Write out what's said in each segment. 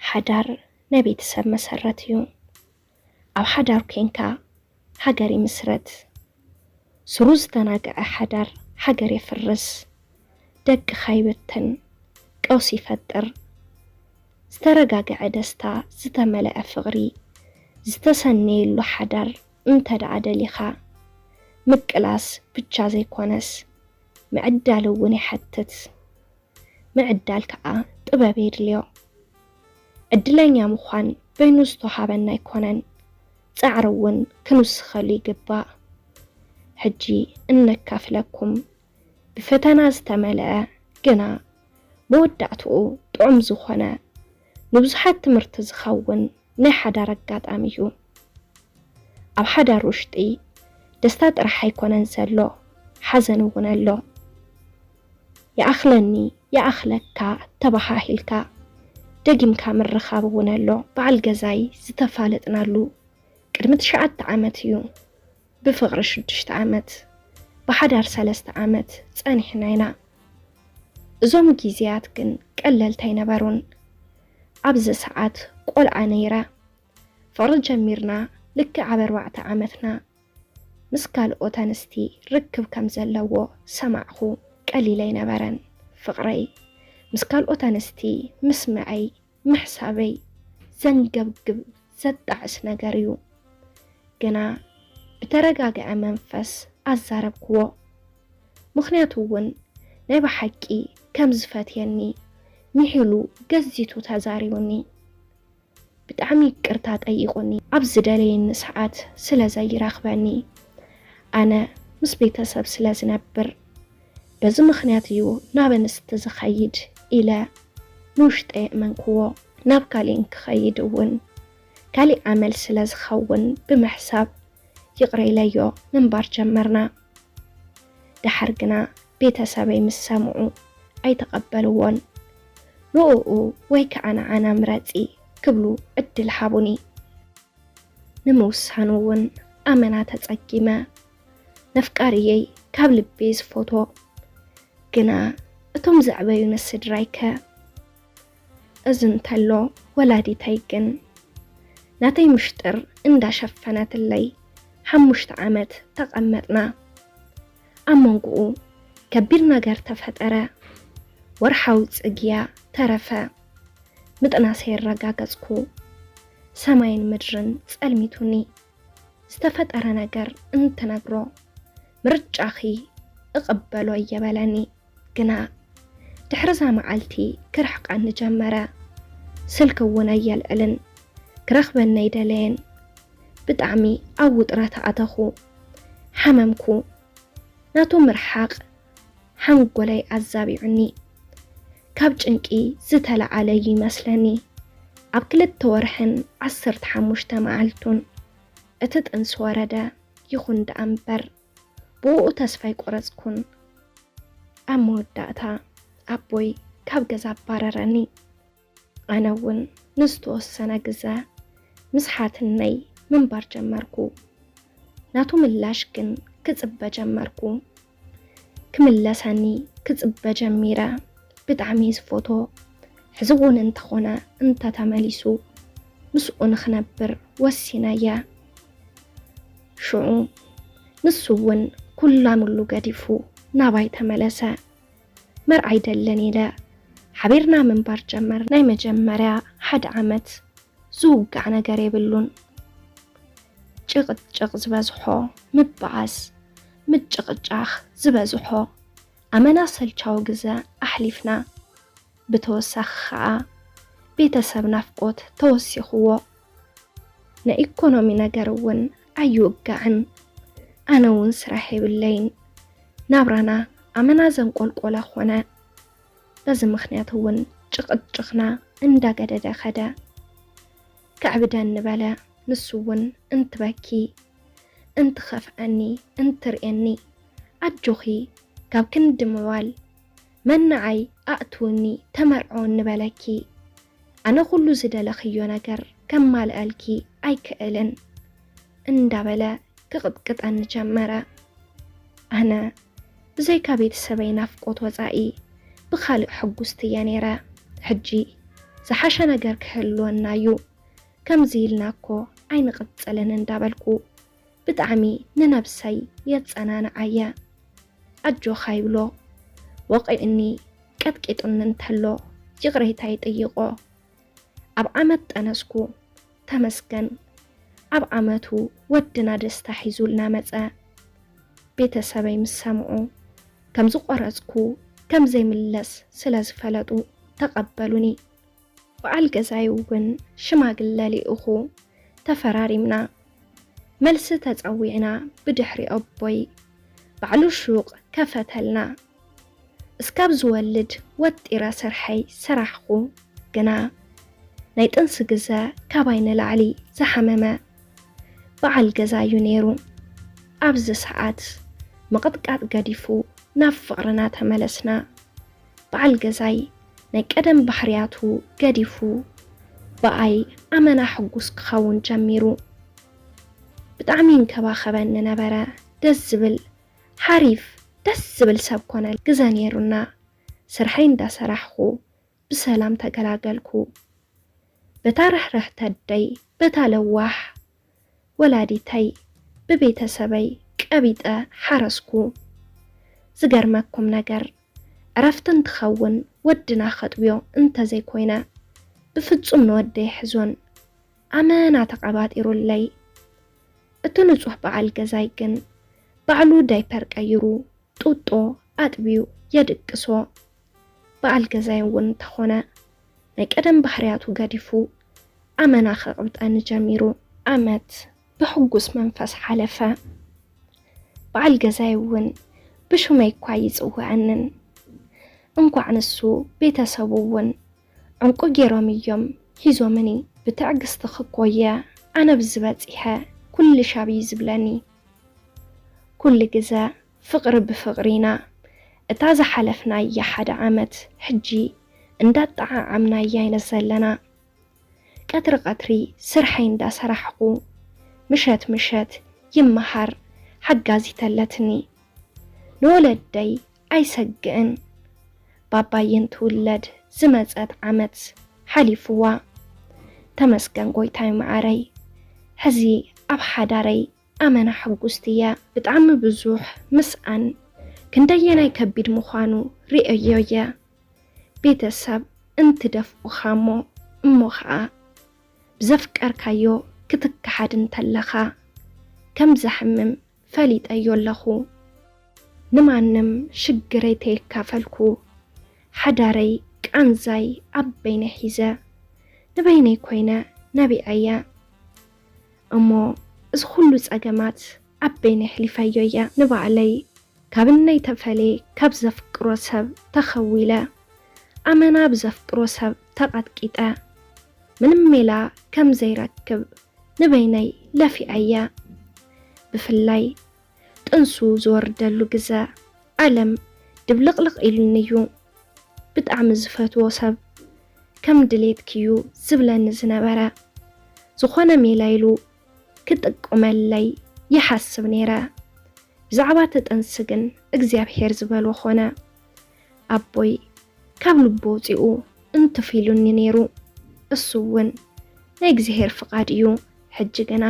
ሓዳር ናይ ቤተሰብ መሰረት እዩ። ኣብ ሓዳር ኮንካ ሃገር ይምስረት። ስሩ ዝተናግዐ ሓዳር ሃገር የፍርስ፣ ደቅኻ ይብትን፣ ቀውሲ ይፈጥር። ዝተረጋግዐ ደስታ ዝተመልአ ፍቕሪ ዝተሰነየሉ ሓዳር እንተ ደኣ ደሊኻ፣ ምቅላስ ብቻ ዘይኮነስ ምዕዳል እውን ይሓትት። ምዕዳል ከኣ ጥበብ የድልዮ። ዕድለኛ ምዃን በይኑ ዝተውሃበና ኣይኮነን፣ ጻዕሪ እውን ክንውስኸሉ ይግባእ። ሕጂ እነካፍለኩም ብፈተና ዝተመልአ ግና መወዳእትኡ ጥዑም ዝኾነ ንብዙሓት ትምህርቲ ዝኸውን ናይ ሓዳር ኣጋጣሚ እዩ። ኣብ ሓዳር ውሽጢ ደስታ ጥራሕ ኣይኮነን ዘሎ፣ ሓዘን እውን ኣሎ። ይኣኽለኒ ይኣኽለካ ተባሃሂልካ ደጊምካ ምርኻብ እውን ኣሎ። በዓል ገዛይ ዝተፋለጥናሉ ቅድሚ ትሽዓተ ዓመት እዩ። ብፍቕሪ ሽዱሽተ ዓመት፣ ብሓዳር ሰለስተ ዓመት ጸኒሕና ኢና። እዞም ግዜያት ግን ቀለልቲ ኣይነበሩን። ኣብዚ ሰዓት ቆልዓ ነይረ። ፍቕሪ ጀሚርና ልክዕ ኣብ ኣርባዕተ ዓመትና ምስ ካልኦት ኣንስቲ ርክብ ከም ዘለዎ ሰማዕኹ። ቀሊል ኣይነበረን ፍቕረይ። ምስ ካልኦት ኣንስቲ ምስምዐይ፣ ምሕሳበይ ዘንገብግብ ዘጣዕስ ነገር እዩ። ግና ብተረጋግዐ መንፈስ ኣዛረብክዎ። ምኽንያቱ እውን ናይ ብሓቂ ከም ዝፈትየኒ ምሒሉ ገዚቱ ተዛሪቡኒ። ብጣዕሚ ይቅርታ ጠይቁኒ፣ ኣብ ዝደለየኒ ሰዓት ስለ ዘይራኽበኒ። ኣነ ምስ ቤተሰብ ስለ ዝነብር በዚ ምኽንያት እዩ ናብ ኣንስቲ ዝኸይድ ኢለ ንውሽጠ የእመንክዎ። ናብ ካሊእ እንክኸይድ እውን ካሊእ ኣመል ስለ ዝኸውን ብምሕሳብ ይቕረ ኢለዮ ምንባር ጀመርና። ደሓር ግና ቤተሰበይ ምስ ሰምዑ ኣይተቐበልዎን። ንእኡ ወይ ከዓ ንዓና ምረጺ ክብሉ ዕድል ሃቡኒ። ንምውሳኑ እውን ኣመና ተጸጊመ። ነፍቃሪየይ ካብ ልቢ ዝፈትዎ፣ ግና እቶም ዘዕበዩኒ ስድራይከ? እዚ እንተሎ ወላዲተይ ግን ናተይ ምሽጥር እንዳሸፈነትለይ ሓሙሽተ ዓመት ተቐመጥና። ኣብ መንጎኡ ከቢድ ነገር ተፈጠረ። ወርሓዊ ጽግያ ተረፈ። ምጥናሰይ ኣረጋገጽኩ። ሰማይን ምድርን ጸልሚቱኒ። ዝተፈጠረ ነገር እንትነግሮ ምርጫኺ እቕበሎ እየ በለኒ። ግና ድሕሪ እዛ መዓልቲ ክርሕቐኒ ጀመረ። ስልኪ እውን ኣየልዕልን። ክረኽበኒ ኣይደለየን። ብጣዕሚ ኣብ ውጥረት ኣተኹ። ሓመምኩ። ናቱ ምርሓቕ ሓንጎለይ ኣዛቢዑኒ። ካብ ጭንቂ ዝተለዓለ እዩ ይመስለኒ። ኣብ ክልተ ወርሕን ዓሰርተ ሓሙሽተ መዓልቱን እቲ ጥንሲ ወረደ። ይኹን ደኣ እምበር ብእኡ ተስፋ ኣይቆረጽኩን። ኣብ መወዳእታ ኣቦይ ካብ ገዛ ኣባረረኒ። ኣነ እውን ንዝተወሰነ ግዘ ምስ ሓትነይ ምንባር ጀመርኩ። ናቱ ምላሽ ግን ክጽበ ጀመርኩ። ክምለሰኒ ክጽበ ጀሚረ። ብጣዕሚ ዝፎቶ ሕዚ እውን እንተኾነ እንተተመሊሱ ምስኡ ንኽነብር ወሲነ እየ። ሽዑ ንሱ እውን ኩላምሉ ገዲፉ ናባይ ተመለሰ። መርዓ ኣይደልን ኢለ ሓቢርና ምንባር ጀመር። ናይ መጀመርያ ሓደ ዓመት ዝውጋዕ ነገር የብሉን። ጭቕጭቕ ዝበዝሖ፣ ምባኣስ፣ ምጭቕጫኽ ዝበዝሖ፣ ኣመና ሰልቻዊ ግዘ ኣሕሊፍና። ብተወሳኺ ኸኣ ቤተሰብ ናፍቆት ተወሲኽዎ። ናይ ኢኮኖሚ ነገር እውን ኣይውጋዕን። ኣነ እውን ስራሕ የብለይን። ናብራና ኣመና ዘንቆልቆለ ኾነ። በዚ ምኽንያት እውን ጭቕጭኽና እንዳገደደ ኸደ። ከዕብደኒ በለ። ንሱ እውን እንትበኪ፣ እንትኸፍኣኒ፣ እንትርእየኒ፣ ኣጆኺ ካብ ክንዲ ምባል መን ንዓይ ኣእትውኒ ተመርዕውኒ በለኪ? ኣነ ኩሉ ዝደለኽዮ ነገር ከማልኣልኪ ኣይክእልን እንዳበለ ክቕጥቅጠኒ ጀመረ። ኣነ ብዘይካ ቤተሰበይ ናፍቆት ወጻኢ ብኻልእ ሕጉስቲ እየ ነይረ። ሕጂ ዝሓሸ ነገር ክህልወና እዩ፣ ከምዚ ኢልና እኮ ኣይንቕጽልን እንዳበልኩ ብጣዕሚ ንነብሰይ የጸናንዓየ። ኣጆኻ ይብሎ። ወቒዕኒ ቀጥቂጡኒ እንተሎ ይቕሬታ ይጥይቖ። ኣብ ዓመት ጠነስኩ። ተመስገን፣ ኣብ ዓመቱ ወድና ደስታ ሒዙልና መጸ። ቤተሰበይ ምስ ሰምዑ፣ ከም ዝቖረጽኩ ከም ዘይምለስ ስለ ዝፈለጡ ተቐበሉኒ። በዓል ገዛይ እውን ሽማግለ ልኢኹ፣ ተፈራሪምና። መልሲ ተጸዊዕና፣ ብድሕሪ ኣቦይ ባዕሉ ሹቕ ከፈተልና። እስካብ ዝወልድ ወጢረ ስርሐይ ሰራሕኹ፣ ግና ናይ ጥንሲ ግዘ ካባይ ንላዕሊ ዝሓመመ በዓል ገዛ እዩ ነይሩ። ኣብዚ ሰዓት ምቕጥቃጥ ገዲፉ ናብ ፍቕርና ተመለስና። በዓል ገዛይ ናይ ቀደም ባህርያቱ ገዲፉ ብኣይ ኣመና ሕጉስ ክኸውን ጀሚሩ። ብጣዕሚ ይንከባኸበኒ ነበረ። ደስ ዝብል ሓሪፍ ደስ ዝብል ሰብ ኮነ። ግዘ ነይሩና። ስርሐይ እንዳሰራሕኹ ብሰላም ተገላገልኩ። በታ ርሕርሕቲ ኣደይ፣ በታ ለዋሕ ወላዲተይ፣ ብቤተሰበይ ቀቢጠ ሓረስኩ። ዝገርመኩም ነገር፣ ዕረፍቲ እንትኸውን ወድና ከጥብዮ እንተዘይኮይነ፣ ብፍጹም ንወደይ ኣይሕዞን። ኣመና ተቐባጢሩለይ። እቲ ንጹህ በዓል ገዛይ ግን ባዕሉ ዳይፐር ቀይሩ፣ ጡጦ ኣጥብዩ የድቅሶ። በዓል ገዛይ እውን እንተኾነ፣ ናይ ቀደም ባህርያቱ ገዲፉ፣ ኣመና ከቕብጠኒ ጀሚሩ። ዓመት ብሕጉስ መንፈስ ሓለፈ። በዓል ገዛይ እውን ብሽመይ እኳ ኣይጽውዐንን። እንኳዕ ንሱ፣ ቤተሰቡ እውን ዕንቁ ገይሮም እዮም ሒዞምኒ። ብትዕግስቲ ክኮየ ኣነ ብዚ በጺሐ፣ ኩሉ ሻብ እዩ ዝብለኒ። ኩሉ ግዘ ፍቕሪ ብፍቕሪ ኢና። እታ ዝሓለፍናያ ሓደ ዓመት ሕጂ እንዳጠዓዓምናያ ኢና ዘለና። ቀትሪ ቀትሪ ስርሐይ እንዳሰራሕኹ፣ ምሸት ምሸት ይመሃር፣ ሓጋዚት ኣለትኒ። ንወለደይ ኣይሰግእን። ባባየን ትውለድ ዝመጸት ዓመት ሓሊፍዋ። ተመስገን ጎይታይ መዓረይ፣ ሕዚ ኣብ ሓዳረይ ኣመና ሕጉስቲ እየ። ብጣዕሚ ብዙሕ ምስኣን ክንደየናይ ከቢድ ምዃኑ ርእየዮ እየ። ቤተሰብ እንትደፍኡኻ እሞ፣ እሞ ኸኣ ብዘፍቀርካዮ ክትከሓድ እንተለኻ ከም ዘሕምም ፈሊጠዮ ኣለኹ። ንማንም ሽግረይ ተየካፈልኩ፣ ሓዳረይ ቃንዛይ ኣብ በይነይ ሒዘ፣ ንበይነይ ኮይነ ነቢዐየ። እሞ እዚ ኩሉ ጸገማት ኣብ በይነይ ኣሕሊፈዮ እየ። ንባዕለይ ካብ እነይ ተፈልየ፣ ካብ ዘፍቅሮ ሰብ ተኸዊለ፣ ኣመና ብዘፍቅሮ ሰብ ተቐጥቂጠ፣ ምንም ሜላ ከም ዘይረክብ ንበይነይ ለፊዐየ። ብፍላይ ጥንሱ ዝወርደሉ ግዘ ዓለም ድብልቕልቕ ኢሉኒ እዩ። ብጣዕሚ ዝፈትዎ ሰብ ከም ድሌትኪ እዩ ዝብለኒ ዝነበረ። ዝኾነ ሜላ ኢሉ ክጥቁመለይ ይሓስብ ነይረ። ብዛዕባ እቲ ጥንሲ ግን እግዚኣብሄር ዝበሎ ኾነ። ኣቦይ ካብ ልቡ ወፂኡ እንትፍ ኢሉኒ ነይሩ። እሱ እውን ናይ እግዚኣብሄር ፍቓድ እዩ። ሕጂ ግና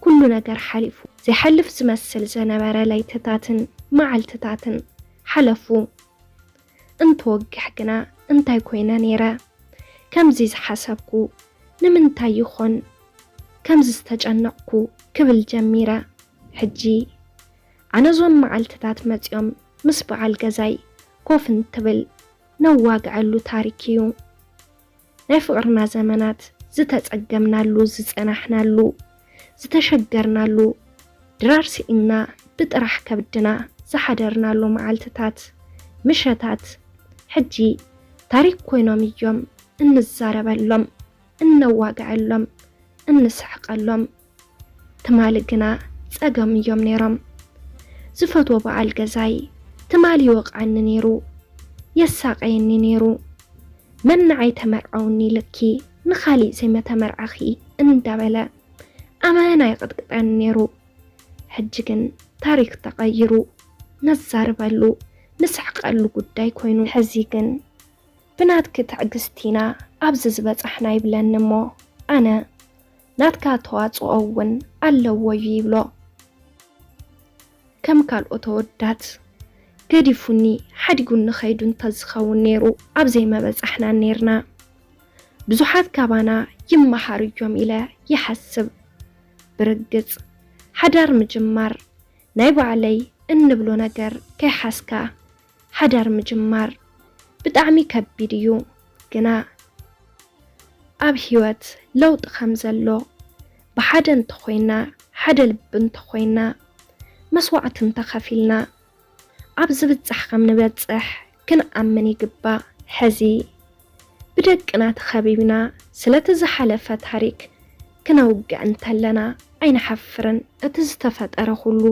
ኩሉ ነገር ሓሊፉ። ዘይሓልፍ ዝመስል ዝነበረ ለይትታትን መዓልትታትን ሓለፉ። እንትወግሕ ግና እንታይ ኮይነ ነይረ? ከምዚ ዝሓሰብኩ ንምንታይ ይኾን ከምዚ ዝተጨነቕኩ ክብል ጀሚረ። ሕጂ ኣነ እዞም መዓልትታት መፂኦም ምስ በዓል ገዛይ ኮፍ እንትብል ነዋግዐሉ ታሪክ እዩ። ናይ ፍቕርና ዘመናት ዝተጸገምናሉ፣ ዝጸናሕናሉ፣ ዝተሸገርናሉ፣ ድራር ስኢንና ብጥራሕ ከብድና ዝሓደርናሉ መዓልትታት፣ ምሸታት፣ ሕጂ ታሪክ ኮይኖም እዮም። እንዛረበሎም፣ እነዋግዐሎም፣ እንስሕቀሎም። ትማሊ ግና ጸገም እዮም ነይሮም። ዝፈትዎ በዓል ገዛይ ትማሊ ይወቕዓኒ ነይሩ፣ የሳቐየኒ ነይሩ። መን ንዓይ ተመርዓውኒ ኢልኪ ንኻሊእ ዘይመተመርዓኺ እንዳበለ ኣመና ይቕጥቅጠኒ ነይሩ። ሕጂ ግን ታሪክ ተቐይሩ፣ ነዛርበሉ፣ ንስሕቀሉ ጉዳይ ኮይኑ። ሕዚ ግን ብናትኪ ትዕግስቲ ኢና ኣብዚ ዝበጻሕና ይብለኒ እሞ ኣነ ናትካ ተዋጽኦ እውን ኣለዎ እዩ ይብሎ። ከም ካልኦት ኣወዳት ገዲፉኒ ሓዲጉኒ ኸይዱ እንተዝኸውን ነይሩ ኣብ ዘይመበጻሕናን ነይርና። ብዙሓት ካባና ይመሃሩ እዮም ኢለ ይሓስብ። ብርግጽ ሓዳር ምጅማር ናይ ባዕለይ እንብሎ ነገር ከይሓዝካ ሓዳር ምጅማር ብጣዕሚ ከቢድ እዩ። ግና ኣብ ህይወት ለውጢ ከም ዘሎ ብሓደ እንተኾይና ሓደ ልቢ እንተኾይና መስዋዕቲ እንተኸፊልና ኣብ ዝብጻሕ ከም ንበጽሕ ክንኣምን ይግባእ። ሕዚ ብደቅና ተኸቢብና ስለቲ ዝሓለፈ ታሪክ ክነውግዕ እንተለና ኣይንሓፍርን። እቲ ዝተፈጠረ ኩሉ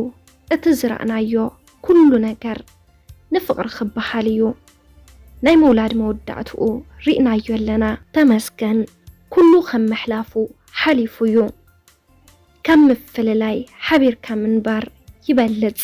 እቲ ዝረእናዮ ኩሉ ነገር ንፍቕሪ ክበሃል እዩ። ናይ ምውላድ መወዳእትኡ ርኢናዮ ኣለና። ተመስገን ኩሉ ከም ምሕላፉ ሓሊፉ እዩ። ካብ ምፍልላይ ሓቢርካ ምንባር ይበልጽ።